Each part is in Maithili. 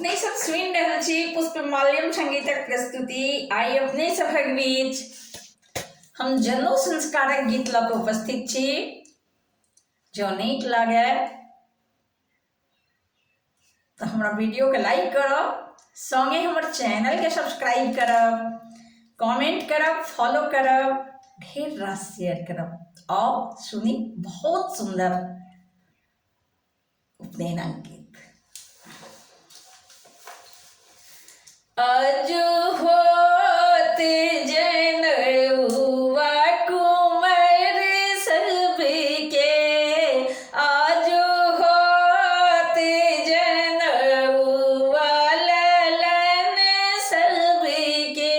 अपने सब सुनि रहल छी पुष्प माल्यम संगीतक प्रस्तुति। आइ अपने सभक बीच हम जनउ संस्कारक गीत लऽ कऽ उपस्थित छी। जँ नीक लागय तऽ हमरा वीडियोके लाइक करब, सङ्गे हमर चैनलके सब्सक्राइब करब, कमेंट करब, फॉलो करब, ढेर रास शेयर करब। आउ सुनी बहुत सुंदर उपनयनक गीत। अजु होत जनउआ कुमर सबके, आजु होत जनउआ ललन सबके,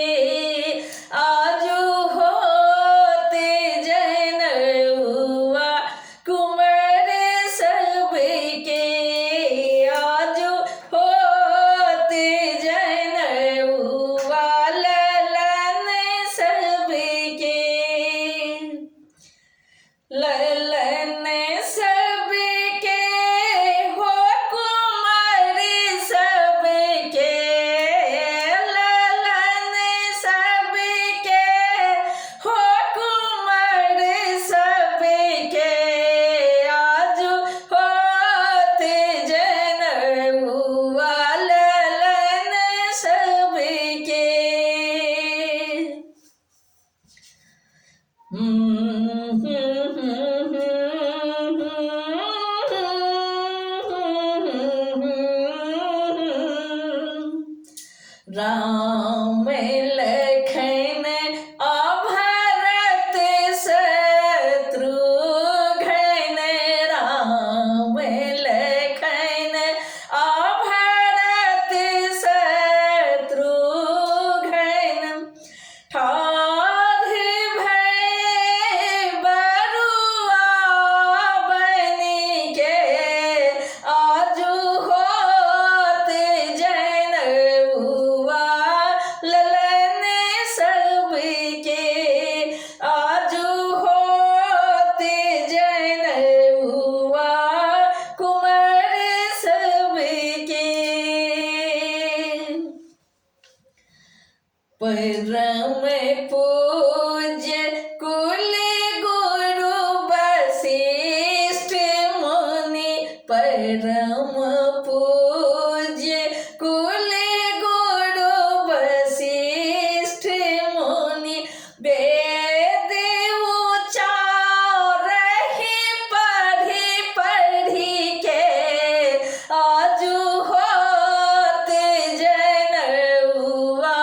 आजु होत जनउआ कुमर सबके, आजु होत जनउआ ललन सबके, ललन सबके हो कुमर सबके, ललन सबके हो कुमर सबके, आजु होत जनउआ ललन सबके। राम लखन अभरत शत्रुघ्न, राम लखन अभरत शत्रुघ्न, ठाढ़ भय बरुआ बनिके, आजु होत जनउआ ललन सबके, आजु होत जनउआ कुमर सबके। परम पूज्य कुल गुरु वशिष्ठ मुनि, परम पूज्य कुल गुरु वशिष्ठ मुनि, वेद उचारहि पढ़ि पढ़ि के, आजु होत जनउआ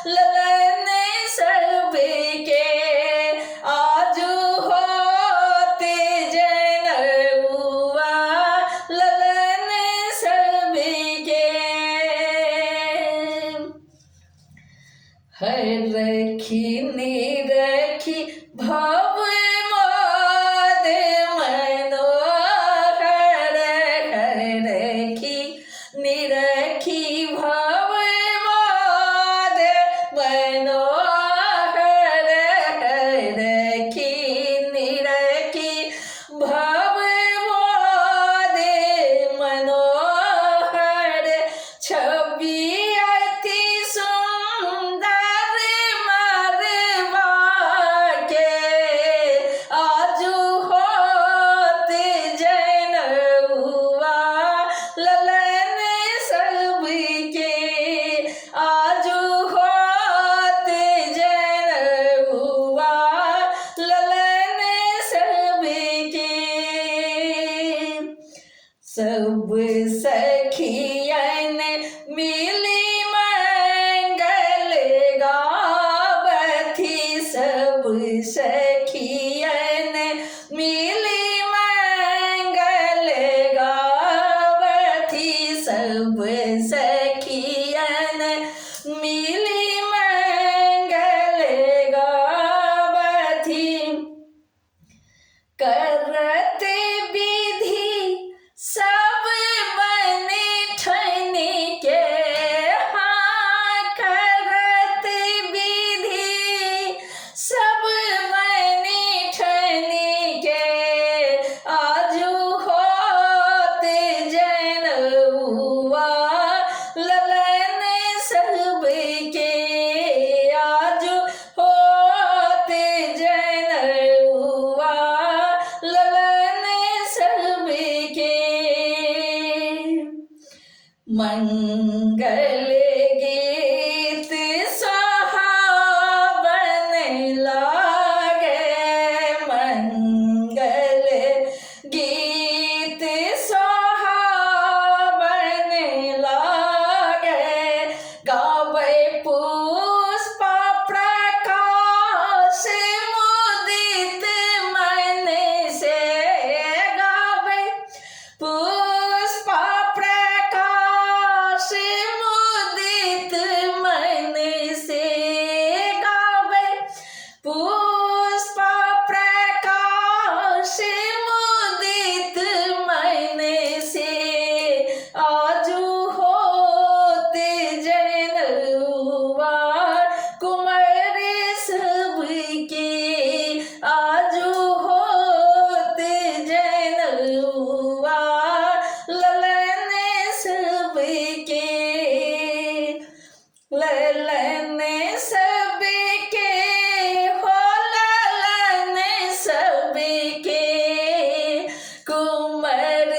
ललन सबके, आजु होत जनउआ ललन सबके। हरखी निरखी भव मोद मनोहर, हरखी निरखी भव मोद मनोहर, हरखी निरखी भव मोद मनोहर, छवि अति सुंदर मरवा के, आजु होत जनउआ ललन सबके, आजु होत जनउआ ललन सबके। सब सखियन मिली मंगल गावथि, सब सखियन मिली मंगल गावथि, सब सखियन मिली मंगल गावथि। करत विधि सब बने ठन के, मंगल गीत सोहावन लागे, मंगल गीत सोहावन लागे, गाबै पुष्प प्रकाश मुदित मन से, गाबै पुष्प प्रकाश मुदित मन से, गाबै पुष्प प्रकाश मुदित मन से, आजू होत जनउआ कुमर सबके, आजू होत जनउआ ललन सबके, ललन सबके हो ललन सबके, कुमर